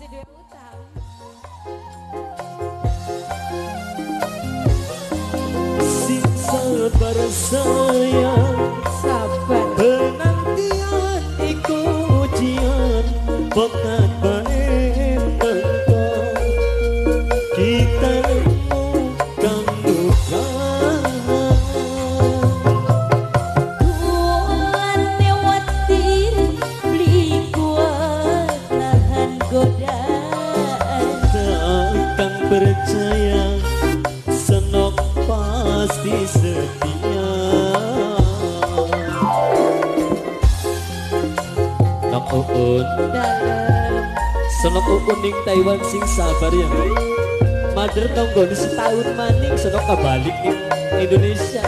Masih duwe utang. Sing sabar sayang, sabar. Penantian iku ujian, bokat bae mengko. Kita nemu kang duka. Tuane watir beli kuat nahan godaan. Takkan percaya senok pasti setia. Nok Uun dalem. Senok Uun ning Taiwan sing sabar ya. Mader tonggone setahun maning senok kabalik ning Indonesia.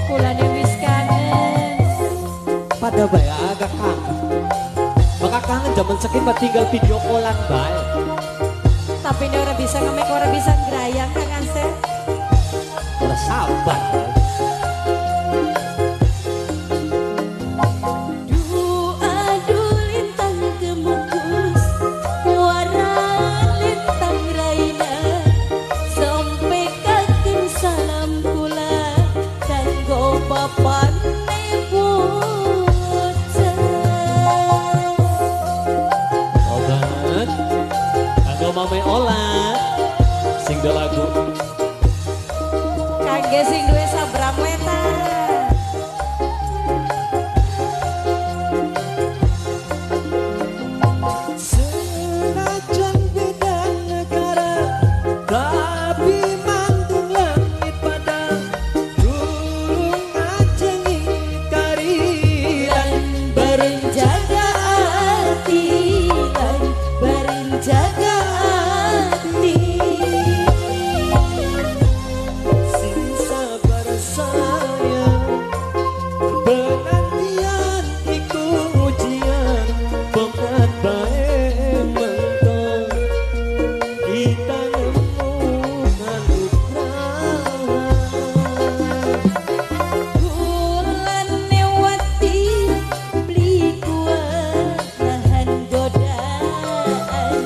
Kulane wis kangen. Pada bae agak kangen. Maka kangen zaman sekin mah tinggal video callan bae. Tapi ini ora bisa ngemek, ora bisa ngrayang Kang Asep. Ora sabar. Aduh lintang kemukus, waran lintang raina, sampai kaken salam kula kanggo bapane bocah. Obat kanggo Mame Ola sing do lagu. Kangge sing duwe sabrang wetan. Senajan beda negara, tapi mandung langit padang. Tulung ajeng karilan, bareng jaga hati, lan bareng jaga hati. Sing sabar sayang, penantian iku ujian, bokat bae mengko. Kita nemu kalukrahan. Kulane wati beli kuat nahan godaan.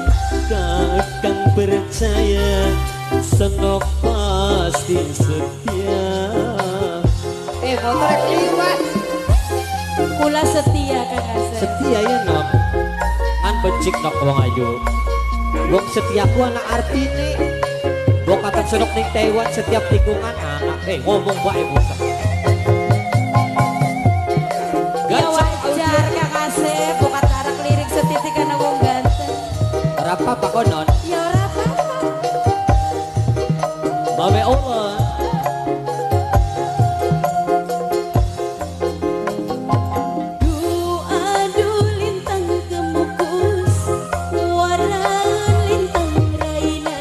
Kakang percaya senok pasti setia. Motor kliwat. Kula setia Kang Asep. Setia ya nok. Kan becik nok wong ayu. Wong setiaku anak artine. Wong kata senok ning Taiwan setiap tikungan anak. Ngomong bae bocah. Ya wajar Kang Asep, bukan tarak lirik setitik karena wong ganteng. Ora apa-apa konon. Ya ora apa-apa. Mame Allah. Aduh lintang kemukus, waran lintang raina,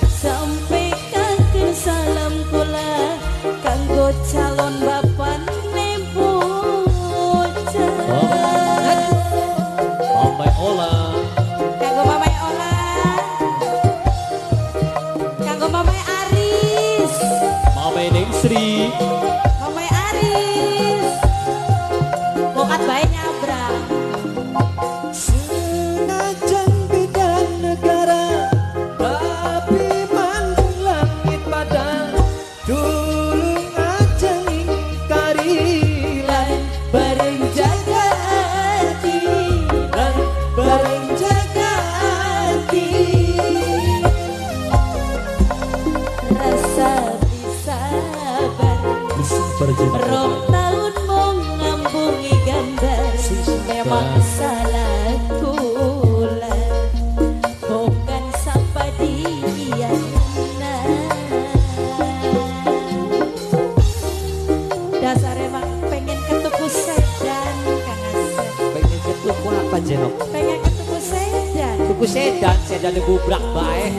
sampai kaken salam kula kanggo calon bapane bocah. Mame Ola. Kanggo Mame Ola. Kanggo Mame Aris. Mame Ning Sri. Mame Aris. Bokat bae nyabrang. Senajan beda negara, tapi mandung langit padang. Tulung ajeng karilan, Bareng jaga hati, lan bareng jaga hati. Rasa sabar, rong tahun mung ngambungi gambar. Memang salah kula, bukan sapa dia. Dasar emang pengen ketuku sedan Kang Asep. Pengen ketuku apa jenok? Pengen ketuku sedan. Tuku sedan, sedan gubrak bae.